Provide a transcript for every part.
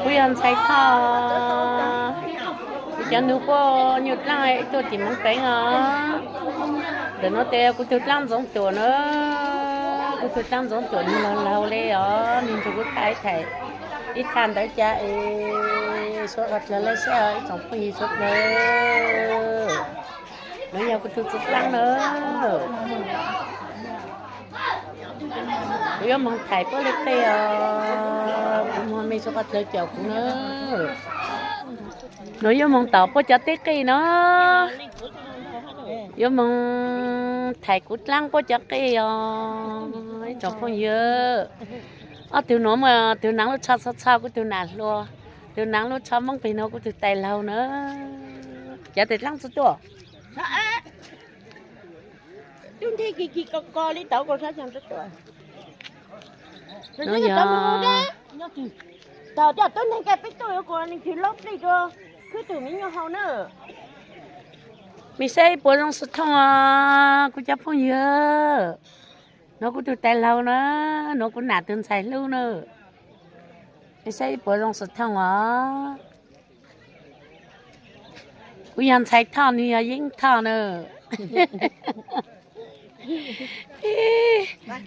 Kuv yog ntxhais Thoj, kuv cov nus puab nyuag dlaab tuaj tim Moos Peev os. Ntawm no tes kuv tug dlaab Ntxoov Tuam na, kuv tug dlaab Ntxoov Tuam nwg laug laug le os, nwg nrug kuv thaij ib thaij, ib thaij ntawd ca es suav qhov dlawg lawv saib os ib tsoom phooj ywg suav dlawg. Nuav yog kuv tug txiv dlaab na. Kuv yuav moog thaij puab le tej os, kuv moog mej suav qhov dlawg caum kuv na. Nuav yuav moog tom puab cov teb qej no, yuav moog thaij kuv dlaab puab cov qej os. Ib tsoom phooj ywg, ob tug nuav mas tug naav lub tsho txho txho kuv tug nam hluas, tug naav lub tsho Moob peg nuav kuv tug tais laug na. Cov tais dlaab tsi tuaj. Tub nteg kis kis ko ko li tau ko sab xyoo tub tuaj. Nuav yog, tub nteg kis peb tuaj yuav kuas neeg twg laub plig rua khwb tug miv nyuas hau na. Mej saib puas zoo xwm thooj os kuv cov phooj ywg. Nuav kuv tug tais laug na, nuav kuv nam tug ntxhais hlub na. Mej saib puas zoo xwm thooj os. Kuv yog ntxhais Thoj, nwg yog yeeb Thoj na.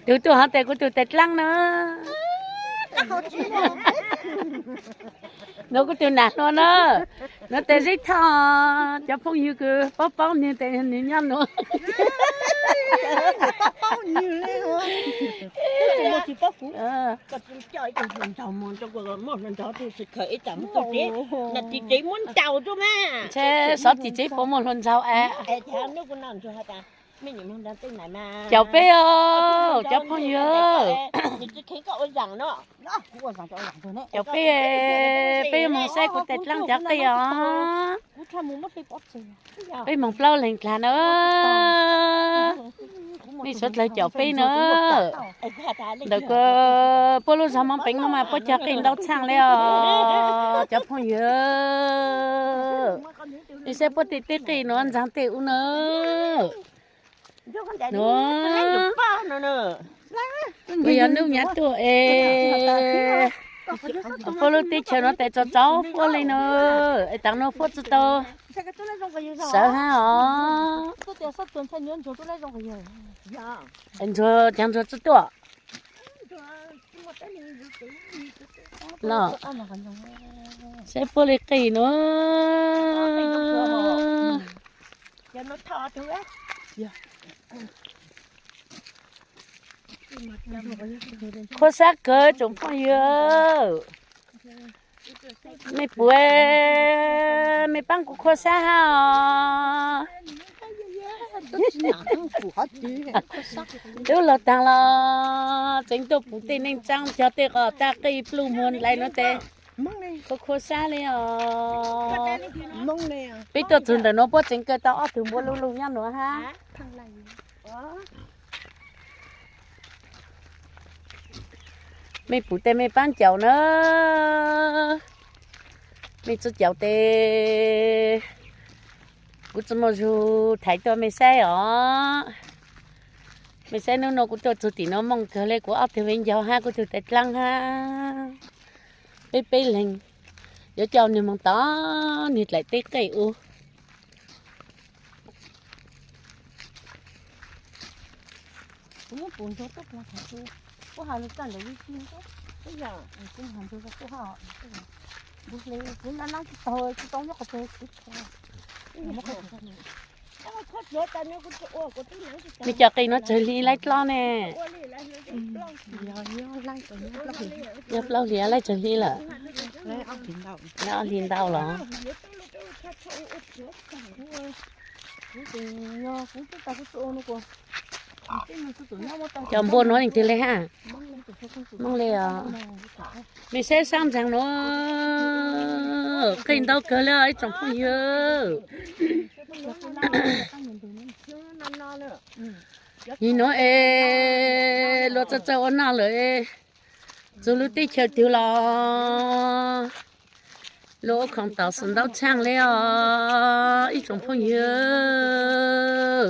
Tug tuaj hov tes kuv tug tais dlaab na. Nuav kuv tug nam hluas na, nuav tes Zeb Thoj, cov phooj ywg kws paub paub nwg tes nwg nyob nuav. Ntshe xov tim tsev puas muaj hluas nraug es. Caum peb os cov phooj ywg. Caum peb, peb yuav moog saib kuv tais dlaab cov qej os. Peb moog plaub leeg dlaag na. Mej suav dlawg caum peb na. Ntawm puab lub zog Moob Peev nuav mas puab cog qej ntau txhaaj le os cov phooj ywg. Mej saib puab tej teb qej nuav ntxaag tej ub na. Nuav, kuv yog nub nyav tuaj es puab lub teb chaws nuav tes tsaus tsaus fuab le na, es taag nuav fuab tsi tau sawv hab os. Ntsuag, caag ntsuag tsi tuaj los saib puab le qej nuav. Qhuav sab kawg tsoom phooj ywg. Mej puas, mej paab kuv qhuav sab hab os. Tub los taag los tseev tuaj pum tej neej tsaab cog tej qos taj qej pluj muag dlai nuav tes qhuav qhuav sab le os. Peb tuaj txug ntawm nuav puab tseev kaw tau ob tug npua luj lug nyob nuav hab. Mej pum tes mej paab caum na, mej tsi caum tes kuv tsi muaj zug thaiv tuaj mej saib os. Mej saib nub nua kuv tuaj txug tim nuav mooj kawg le, kuv ob tug viv ncaus hab kuv tug tais dlaab hab, peb peb leeg yuav coj nwg moog tom nwg dlaim teb qej u. Mej cov qej nuav tsawg hli laib dlob ne. Yog plaub hlis laib tsawg hli lawm? Laib ob hlis ntau los? Cov npua nuav leej twg le hab? Moob le os. Mej saib sab ntxaag nuav, qej ntau kawg le os ib tsoom phooj ywg. Nim nuav es luag txawj txawj ua noj lawm, txug lub teb chaws twg los luag ua khoom tom xwm ntau tshaj le os ib tsoom phooj ywg.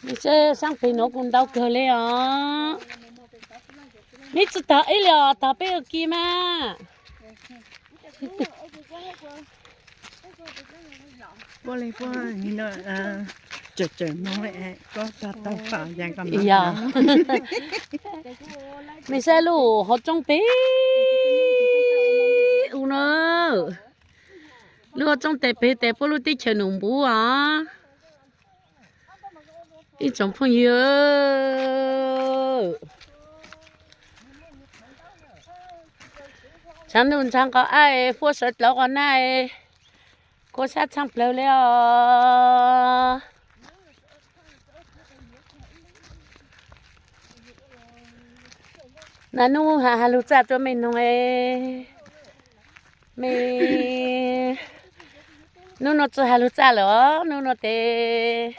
Mej saib saab peg nuav kuj ntau kawg le os. Neb tsis tog ib li os, tog peb ua ke mas. Puab li puab tseem tseem moog li, koj tog tau pom yog koj. Yog. Mej saib lub hauv tsoob pem u na. Lub hauv tsoob tes pem tes puab lub teb chaws Num Npuv os. Ib tsoom phooj ywg, tshav ntuj ntshav nqos ab, fuab sawv dlawg qhov naj, kuab sab tshaj plawg li os. Naj nub has has lug txaj rua mej noog, mej nub nua tsi has lug txaj lawm os, nub nua tes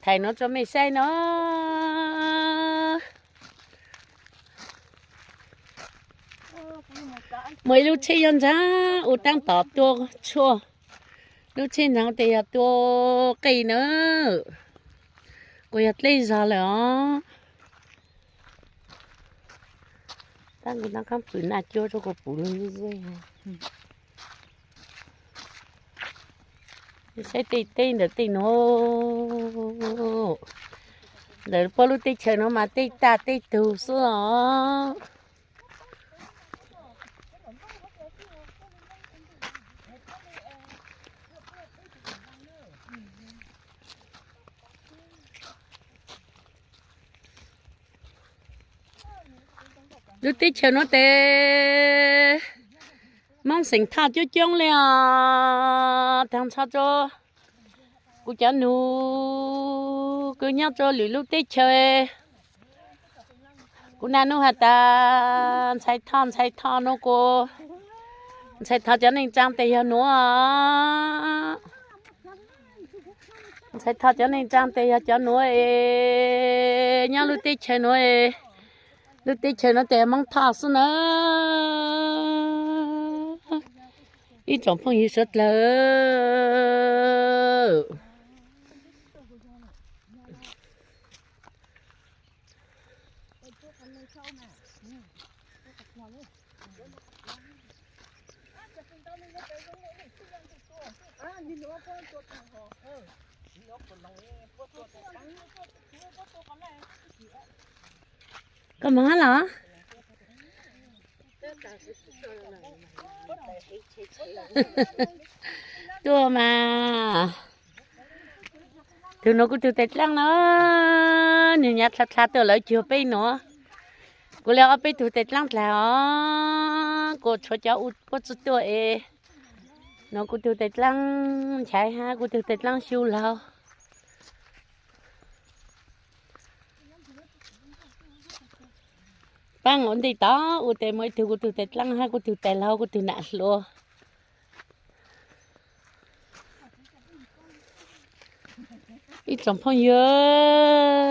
thaij nuav rua mej saib no. Muaj ib lub tsheb yuav ntsaag ua taab tom tua tshuaj, lub tsheb ntsaag tes yog tua qej na, kuas yog dleb zog lawm os. Tab kuv noj qaab pwm naj cuab rua kuas puv lug ze ze. Saib tej teb ntawm tej nuav, ntawm puab lub teb chaws nuav mas tej tag tej tug xwb os. Lub teb chaws nuav tes Moob xeem Thoj coob coob le os, taag nrho rua kuv cov nug kws nyob rua lwm lub teb chaws. Kuv naj nub has tas Ntxhais Thoj, Ntxhais Thoj nuav kuv, Ntxhais Thoj cov neej tsaa tes yog nuav. Ntxhais Thoj cov neej tsaa tes yog cov nuav es nyob lub teb chaws nuav, lub teb chaws nuav tes Moob Thoj xwb na. Ib tsoom phooj ywg suav dlawg, koj moog hab los? Tuaj mas. Tug nuav kuv tug tais dlaab na, nwg nyav dlha dlha tuaj lawv cuag peb nuav. Kuv le ob peb tug tais dlaab dlaag os, kuas tshuav cov puab tsi tuaj es. Nuav kuv tug tais dlaab nchaiv hab kuv tug tais dlaab xyu laug. Paab ua ntej tod ua tes muaj ib tug kuv tug tais dlaab hab kuv tug tais laug kuv tug nam hluas. Ib tsoom phooj ywg,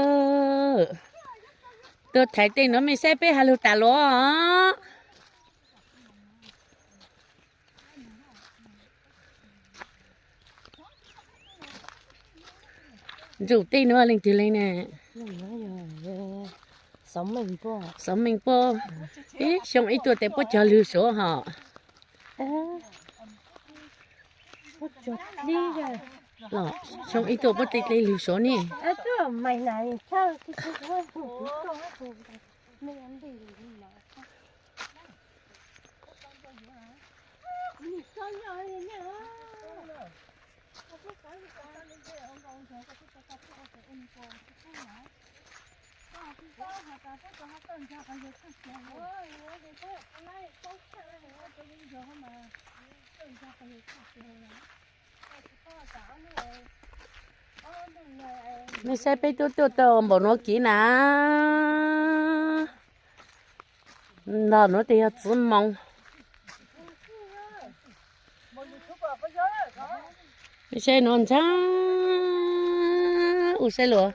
tuaj thaiv tej nuav mej saib peb has lug tas los. Ntsum tej nuav leej twg leej na? Xov Meej puab. Ib xyoo ib tuaj tes puab cog lwg suav hos. Xyoo ib tuaj puab tes dle lwg suav ne. Mej saib peb tuaj tuaj tau npaum nuav kiv na. Nto nuav tes yog txiv moos. Mej saib nuav ntxhab u saib luas,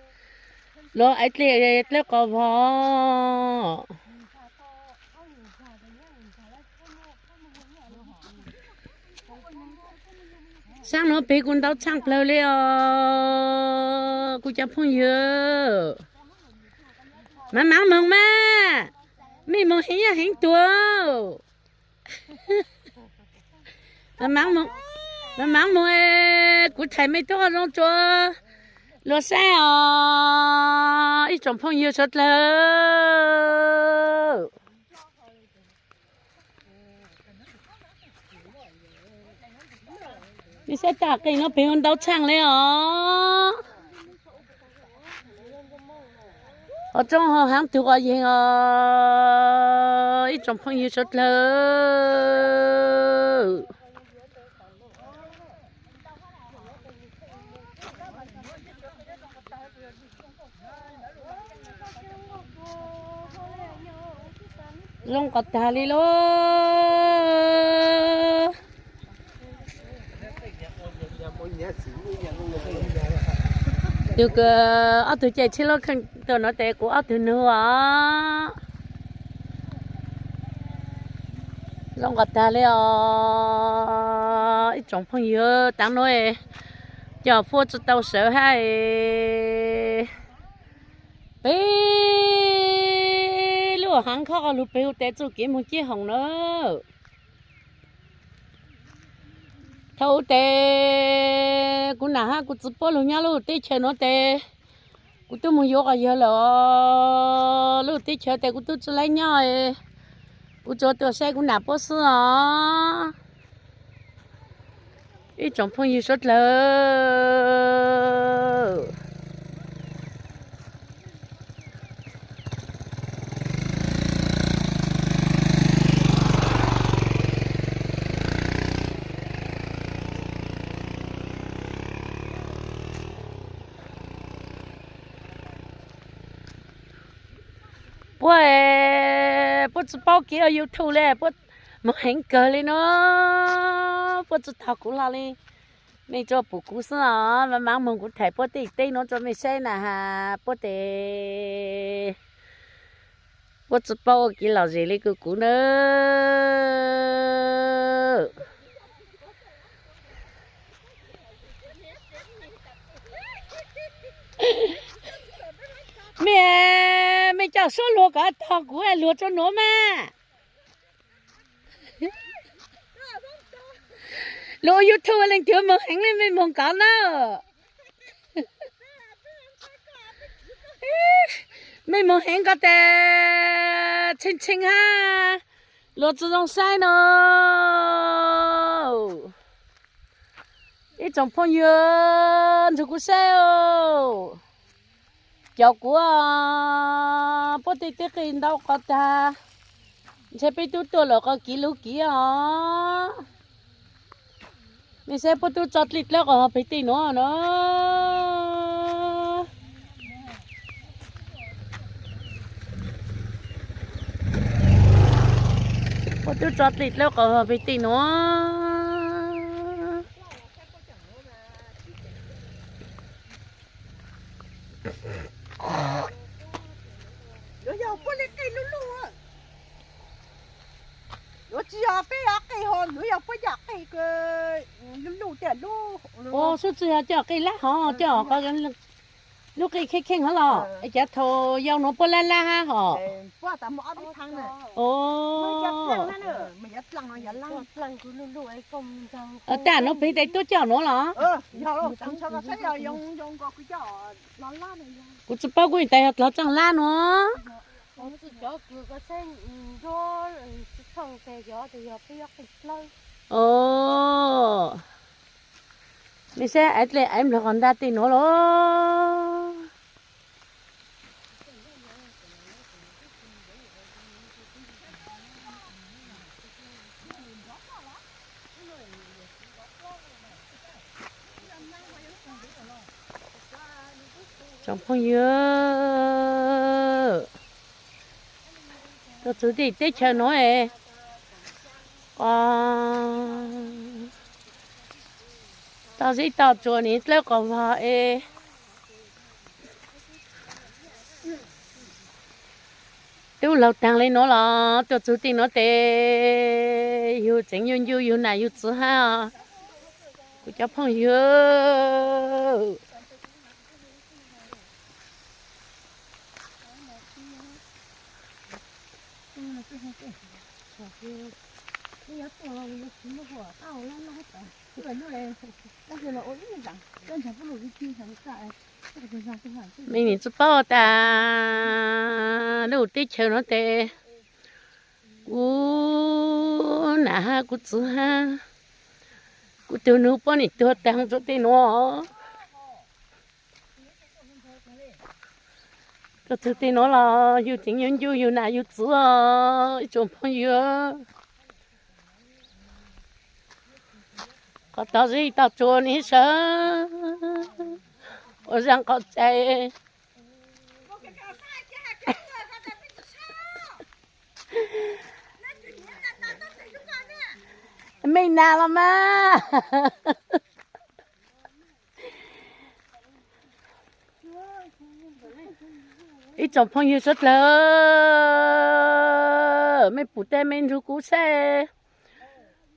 luas ais dlej dlawb qos vog. Saab nuav peg kuv ntau tshaaj plawg li os kuv cov phooj ywg. Maam maam moog mas. Mej moog heev nyob heev tuag. Mas maam moog, kuv thaij mej tub zoo rua luag saib os, ib tsoom phooj ywg suav dlawg. Mej saib taag, qe nuav peg ntau tshaaj le os. Ho roob ho haav tug quas yeeg os, ib tsoom phooj ywg suav dlawg. Zoo qhov taag le lauj. Tus kws ob tug cai tsheb luab kheej tuaj nuav tes kuv ob tug nug os. Zoo qhov taag le os, ib tsoom phooj ywg, taag nuav cov puab tsi tau sawv hab es peb lub haav khob qhov lug peg hu tes txuj kev moog Cib Hoom na. Thaum ub tes kuv nam hab kuv txiv puab lug nyob lub teb chaws nuav tes kuv tub moog yuav quas yawg lawm os. Lub teb chaws tes kuv tub tsi laib nyob, kuv tsuas tuaj saib kuv nam puab xwb os, ib tsoom phooj ywg suav dlawg. Puab, puab tsi paub kev ua YouTube le, puab moog heev kawg le nuav, puab tsi tog kuv hlo le. Mej tsuas pum kuv xwb os, mas maam moog kuv thaij puab tej teb nuav rua mej saib na has, puab tes puab tsi paub ua kev lom zem le kws kuv nawb. Mej, mej coj suab luag kom tog kuv luag tsuag nuav mas. Luag ua YouTube leej twg moog heev le mej moog kov na. Mej moog heev ko tes tshee tshee hab, luag tsi zoo saib no. Ib tsoom phooj ywg nrug kuv saib, caum kuv, puab tej teb qe ntau qhov taag, ntshe peb tub tuaj lawm qhov kiv lub kiv os. Mej saib puab tub tso dlej dlawb qhov peg tej nuav no. Puab tub tso dlej dlawb qhov peg tej nuav. Yuav yog puab le qe luj luj, yuav tsi yog peb yog qe ho, yuav yog puab cov qe luj luj tiag luj. Sub tsi yog cov qe lab hov, cov qhov lub qe kheej kheej hov los, es cov thaum yau nuav puab lab lab hab hos. Tag nuav peg tes tuaj coj nuav los? Kuv tsi paub, kuv tas yog hlov tsaaj lab nuav. Mej saib aiv dlej aiv nplog qhov ntaj tej nuav los. Tsoom phooj ywg, tuaj txug tej teb chaws nuav es, tau zeb tau tsua ne dlawb qhov vog es, tub laug taag le nuav los tuaj txug tej nuav tes yug tseem yuj ncu yug nam yug txiv hab os, kuv cov phooj ywg. Me nim tsis paub tas lub teb chaws no tes kuv nam hab kuv txwv hab kuv tug nug puab nim tuag taag rua tej nuav. Tug tug tej nuav los yug tseem nyuj ncuj yug nam yug txwv os ib tsoom phooj ywg. Qhov tog zib tog tsua neb sawv ua zaaj qhov tsaig. Mej nas los mas. Ib tsoom phooj ywg suav dlawg, mej pum tes mej nrug kuv saib,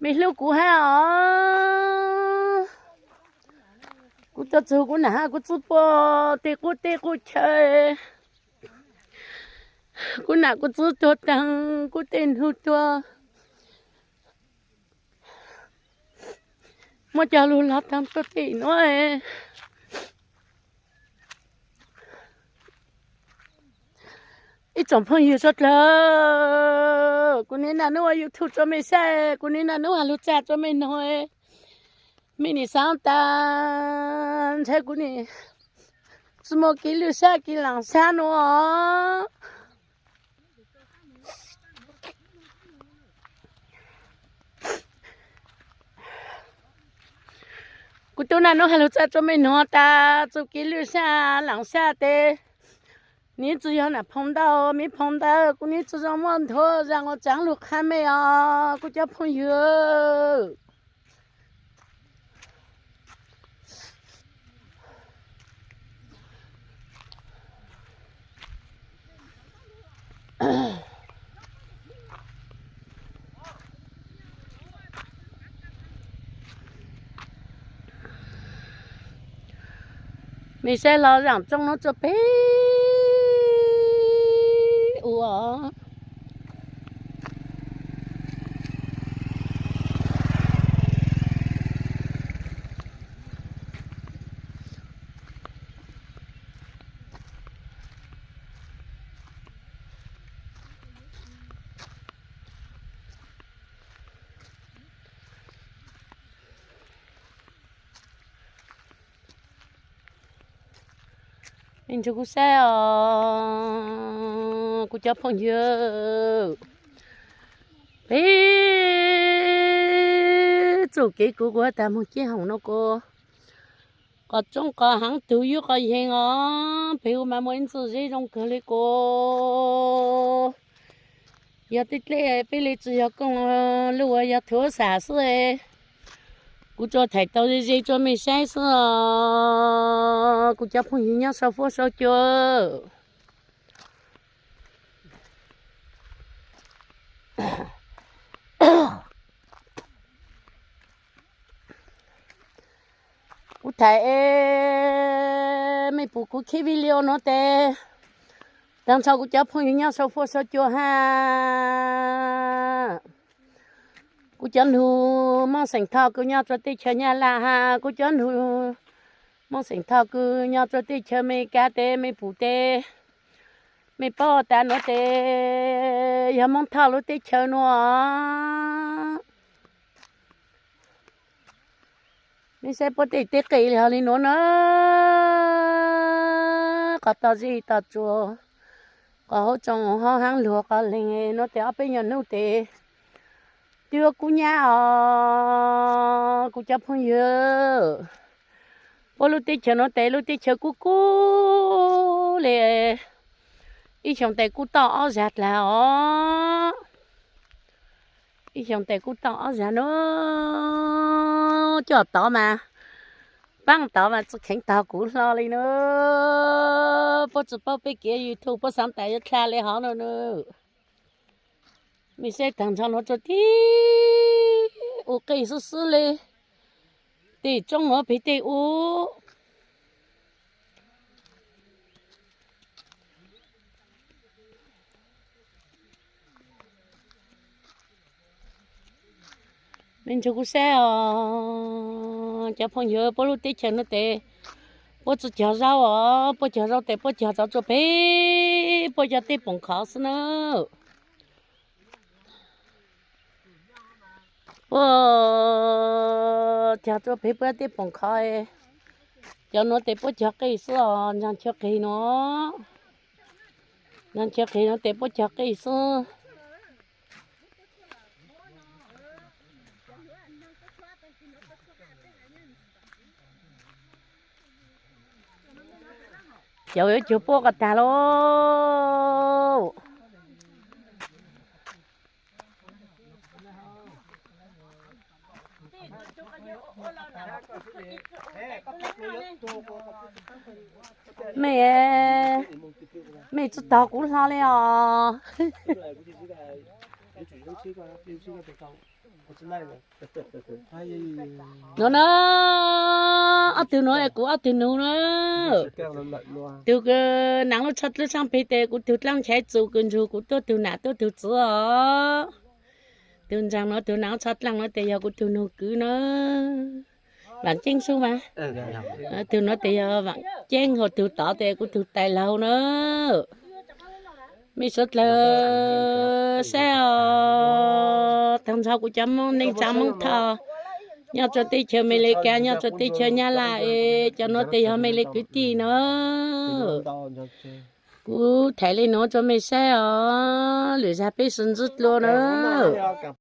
mej hlub kuv hab os. Kuv tuaj txug kuv nam hab kuv txwv puag tej qub teb qub chaw, kuv nam kuv txwv tuag taag, kuv tej nug tuag, muab cov lug log taag rua tej nuav. Ib tsoom phooj ywg suav dlawg, kuv niaj hnub ua YouTube rua mej saib, kuv niaj hnub has lug txag rua mej noog, mej nim xaav tas ntshai kuv nim tsi muaj kev lwj sab kev laam sab nuav. Kuv tub naj nub has lug txaj rua mej nuav tas txuj kev lwj sab laam sab tes, neb tsi yog nam phoo ntau me phoo ntawd, kuv neb tsi zoo muaj nthuav zaj ua tsaav lug qha mej os kuv cov phooj ywg. Mej saib los zaam tsooj nuav tsuas peb ua. Mej nrug kuv saib os kuv cov phooj ywg, peb txuj kev kuv kuv has tas moog ciaj hoom nuav kuv qos tsoob qos haav tug yub qos yeeg os, peb ua mas muaj ib txuj zeb zoo kawg le kuv. Yog tej dlej peb le tsi yog kooj lug ua yog thuav xam xwb. Kuv tsuas thaij tau ze ze rua mej saib xwb os kuv cov phooj ywg nyob sau fuab sau cua. Kuv thaij es mej pum kuv khib video nuav tes, taag nrho kuv cov phooj ywg nyob sau fuab sau cua hab. Kuv cov nug Moob Xeem Thoj kws nyob rua teb chaws Nyab Laj hab kuv cov nug Moob Xeem Thoj kws nyob rua teb chaws Amelikas tes mej pum tes, mej paub tas nuav tes yog Moob Thoj lub teb chaws nuav. Mej saib puab tej teb qe li hov li nuav na, qos tog zeb tog tsua, qos hauv tsoom hauv haav luag qos leeg nuav tes ob peb nyuag nub tes twb yuav kub nyab os kuv cov phooj ywg. Puab lub teb chaws nuav tes lub teb chaws kub kub le, ib xyoos tes kub toj ob zag dlaag os. Ib xyoos tes kub toj ob zag nuav, coj tod mas, paab tod mas tsi kheev tog kuv hlo li na. Puab tsi paub peb kev YouTube puab xaav tas yuav dlha le hov no na. Mej saib taag nrho nuav tsuas tib ua qej xwb xwb le, tej tsoob nuav peg tej ua. Me ntsuag kuv saib os, cov phooj ywg, puab lub teb chaws no tes puab tsi cog zaub os, puab cog zaub tes puab cog txog tsua pem puab cov tej poom khov xwb na. Puab cog tsua pem puab tej poom khov. Cov nuav tes puab cog qij xwb os, ntsaag chaw qig nuav, ntsaag chaw qig nuav tes puab cog qij xwb. Cov yuav cuag puab ko tag lauj. Mej, mej tsi tog kuv hlo li os. Nuav na, ob tug nuav kuv ob tug nug na. Tug naav lub tsho dlaab saab peg tes kuv tug dlaab nchaiv txus kws ntsug kuv tuab tug nam tuab tug txiv os. Tug ntsaag nuav tug naav lub tsho dlaab nuav tes yog kuv tug nug kwv na. Vaam Ceeb sub mas. Tug nuav tes yog Vaam Ceeb, hos tug tod tes kuv tug tais laug na. Mej suav dlawg saib os, taag nrho kuv cov Moob neej tsaa Moob Thoj nyob rua teb chaws Amelikas, nyob rua teb chaws Nyab Laj es cov nuav tes yog mej le kwv tij na. Kuv thaij le nuav rua mej saib os, lwm zag peb sib ntsib dlua na.